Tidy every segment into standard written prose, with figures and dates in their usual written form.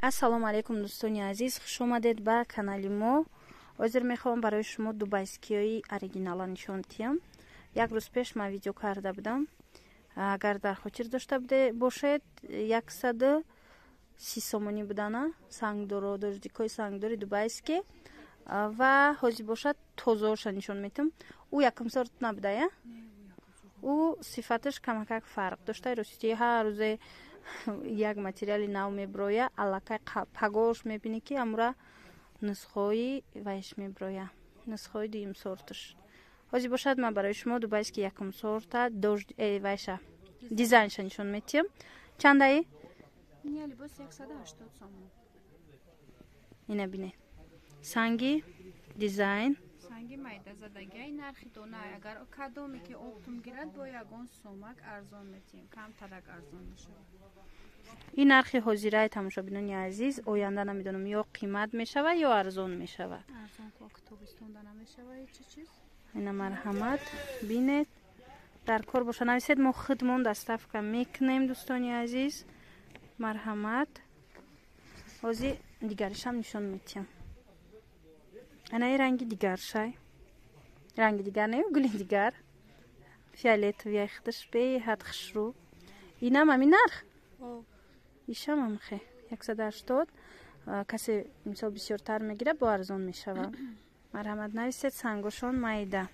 Ассалому алайкум, дӯстони азиз, хуш омадед ба канали мо. Ҳозир мехоҳам барои шумо дубайскиҳои оригинала нишон диҳам. Як рӯз пеш ман видео карда будам. Агар дар хотир дошта бошед, 130 сомонӣ будана сангдоро, дождикҳои сангдори дубайский, ва ҳозир бошад, тозаоша нишон метам. Ӯ якум сорт набудая, ӯ сифаташ камакак фарқ дошта. Рости, ҳар рӯзе як материали нав меброя, аллакай пагош мебинӣ, ки амура нусхои вайш меброя, нусхои дуюм сорташ. Ҳозир бошад, ман барои шумо дубайский якум сорта, дождь вайша, дизайнша нишон метиҳам. Чандаи? Ина бине, санги дизайн. Санги майда задагиай, нархи дона. Агар кадоме ки оптом гирад, бо ягон сомак арзон метиҳем, камтарак арзон мешавад. Ин нархи ҳозираи, тамошобинони азиз. Оянда намедонам, ё қимат мешавад, ё арзон мешавад. Ина, марҳамат, бинед. Дар кор боша, нависед, мо худмон доставка мекунем. Дӯстони азиз, марҳамат. Ҳозир дигаришам нишон метиҳам. Анаи ранги дигаршай, ранги дигар не, гули дигар, фиолетовый, худаш беҳад хушрӯ. Инам ҳамин нарх, ишам амхе 180. Касе, мисол, бисёртар мегирад, бо арзон мешавад. Марҳамат, нависед. Сангошон майда,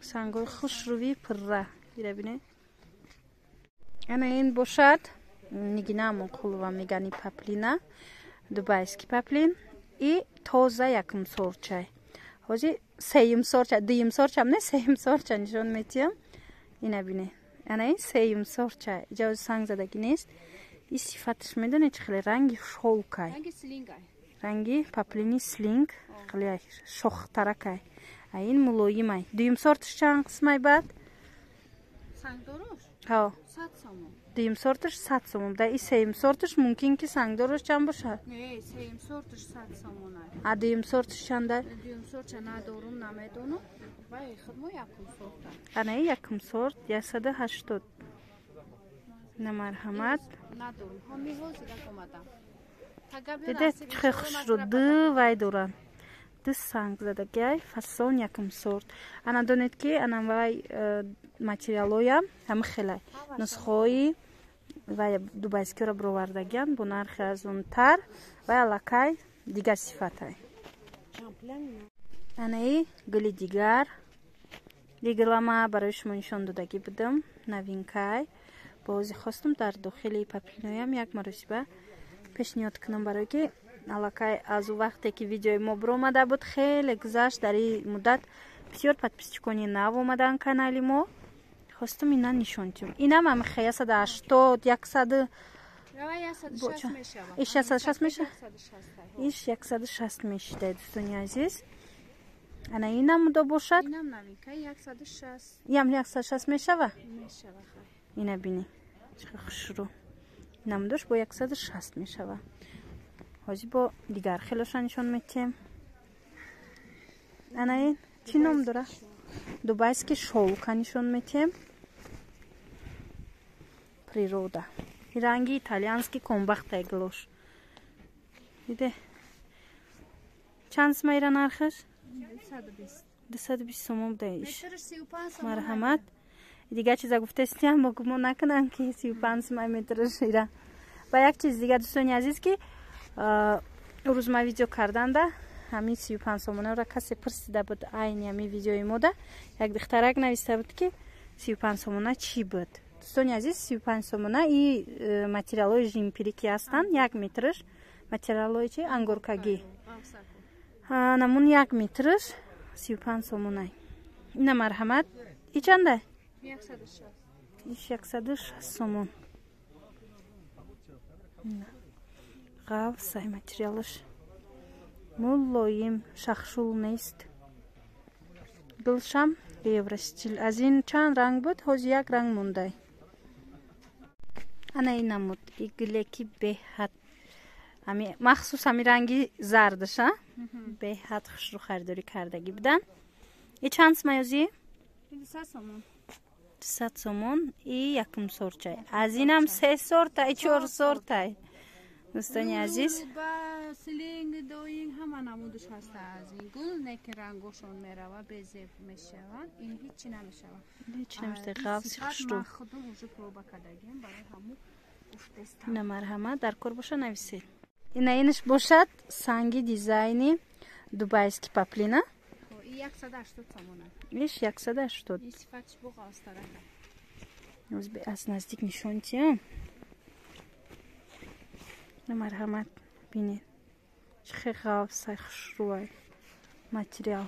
сангои хушрӯви пурра. Ира бине. Ана ин бошад, Нигина Амонқулова мегани, паплина, дубайский паплин и тоза, якум сорчай. Ҳозир сеюм сорча, дуюм сорчам не, сеюм сорча нишон метиҳам. Ина бине, ана ин сеюм сорча. Иҷози санг задагӣ нест. И сифаташ медонед чӣ хеле? Ранги шёлкай, ранги паплини слинг, хеле шохтаракай, а ин мулоимай. Дуюм сорташ чанд қисмай баъд? Ҳо, дуюм сорташ 100 сомон да. И сеюм сорташ мумкин ки сангдорош чанд бошад? А дуюм сорташ чанда? Анаи якум сорт 180. На, марҳамат. Диде, чӣ хел хушрӯ, ду вай доранд, ду санг задагиай, фасон, якум сорт. Ана донед, ки ана вай материалоям ҳама хелай нусхои вай дубайскиро бировардагиан бо нархи арзонтар вай аллакай дигар сифатай. Анаи гули дигар дигилама барои шумо нишон додагӣ будам, новинкай. Бози хостум дар дохили паплиноям як маросиба пешниҳод кунам, барое ки аллакай аз ӯ вақте ки видеои мо биромада буд, хеле гузашт. Дар ин муддат бисёр подписчикони нав омадан канали мо, хостум ина нишон диҳам. Инам амихе 180, яксаду иш 160 меша, иш 160 мешида. Дӯстони азиз, ана ин намудо бошад, иам 160 мешава. Ина бини, чӣ хушрӯ. Намудош бо 160 мешава. Ҳозир бо дигар хелоша нишон метиҳем. Ана ин чӣ ном дора? Дубайский шёлка нишон метиҳем, природа, ранги итальянский комбахтай гилош. Диде, чанд сумаира нархаш? 220 сомон будаиш. Марҳамат. Дигар чиза гуфтестиям, бо гумон накунам, ки 35 сумай метраш ира. Ва як чиз дигар, дӯстони азиз, ки рӯз ма видео карданда, ҳамин 35 сомонаро касе пурсида буд. Айни ҳамин видеои мода як духтарак нависта буд, ки 35 сомона чӣ буд. Дӯстони азиз, 35 сомона и материалҳои жимпирӣ ки ҳастанд, як метраш материалҳои чи, ангоркагӣ, намун як метраш 35 сомонай. Ина, марҳамат. И чанда? Иш 160 сомон. Ғафсай материалаш, мулоим, шахшул нест. Гулшам евростиль. Аз ин чанд ранг буд? Ҳозир як ранг мондай. Ана ин намуд и гуле, ки беҳад махсус ҳами ранги зардаша беҳад хушрӯ, харидорӣ кардагӣ будан. И чанд сумаёзӣ? 200 сомон. И якум сорчай. Аз инам се сорта, и чор сортай. Дӯстони азиз, ба слинг доинг ҳама намудаш ҳаста. Аз ин гул не ки рангошон мерава, безеб мешаванд, ин ҳичи намешавад. Ҳеч намешавад, ғафси хушрӯ. Ман худам уже проба кардагим, барои ҳамун гуфтестам. Ина, марҳамат, дар кор боша, нависед. Ина, инаш бошад санги дизайни дубайский паплина. И 180 сомона. Иш 180. И сифатш бо ғафстарака. Аз наздик нишон тиям. Марҳамат, бинед, чӣ хел ғафсай, хушрӯай материал.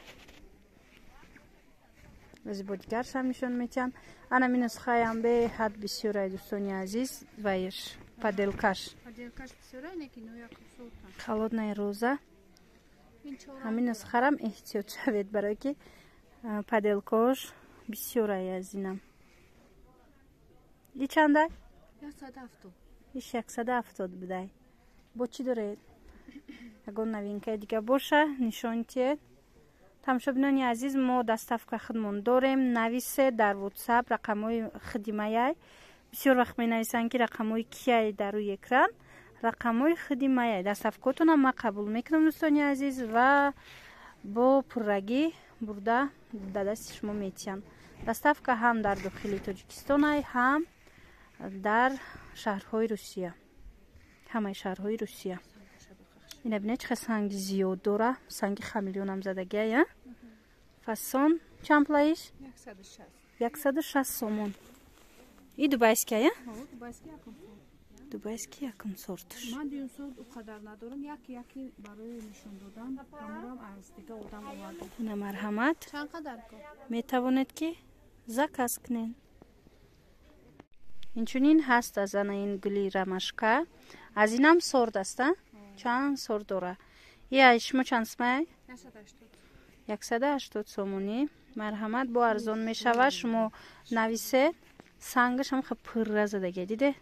Бо дигаршам нишон метиҳанд. Ана ми нусхаям беҳад бисёрай, дӯстони азиз, ваеш поделкаш. Поделкаш бисёрай, не ки ноякум сорта. Холодная роза. Ин чора. Ҳамин нусхарам эҳтиёт шавед, барое ки поделкош бисёрай аз инам. И чандай? 170. Иш 170 будай. Бо чӣ доред? Ягон новинкаи дига боша, нишон тиҳед. Тамошобинони азиз, мо доставка худмон дорем. Нависе дар WhatsApp, рақамҳои худи маяй. Бисёр вақт менависанд, ки рақамҳои кияй дар рӯи экран. Рақамҳои худи маяй. Доставкотонам ман қабул мекунам, дӯстони азиз, ва бо пуррагӣ бурда ба дасти шумо метиҳанд. Доставка ҳам дар дохили Тоҷикистонай, ҳам дар шаҳрҳои Русия, ҳамаи шаҳрҳои Русия. Ина бинед, чӣ хел санги зиёд дора, санги хамелеонам задагиая. Фасон чанд пулаиш? 160. 160 сомон. И дубайския? Дубайский якум сорт. Дубайский якум сортш. Ман дуюм сорт у қадар надорам, яки яки барои нишон додан, ҳамурам аз дига одам овардам. Ина, марҳамат. Чанд қадар ко? Метавонед, ки заказ кунед. Инчунин ҳаст аз ана ин гули ромашка, аз инам сорт аст, а чанд сорт дора. Я шумо чанд сумай? 180. 180 сомонӣ. Марҳамат, бо арзон мешавад, шумо нависед. Сангаш ҳам хел пурра задагия, диде,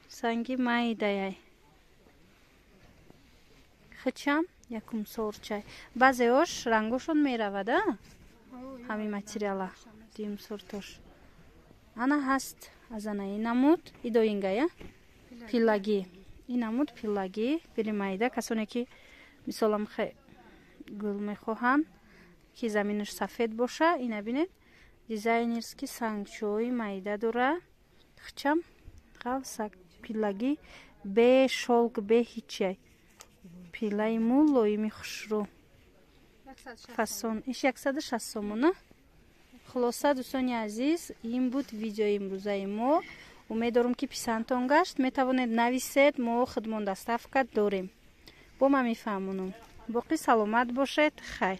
санги майдаяй. Хичам якум сортчай. Баъзеош рангошон меравад, а ҳамин материала дуюм сортош. Ана ҳаст аз ана ин намуд идоингая пиллагӣ, ин намуд пиллагӣ, гули майда. Касоне ки мисолам хе гул мехоҳанд, ки заминаш сафед боша, ина бинед, дизайнерский сангчои майда дора. Хичам ғафсак пиллагӣ, бе шёлк, бе ҳичай, пиллаи мулоими хушрӯ фасон. Иш 160 сомона. Хулоса, дӯстони азиз, ин буд видеои имрӯзаи мо. Умед дорум, ки писандтон гашт. Метавонед нависед, мо худмон доставка дорем. Бо ман мефаҳмонам. Боқӣ саломат бошед, хайр.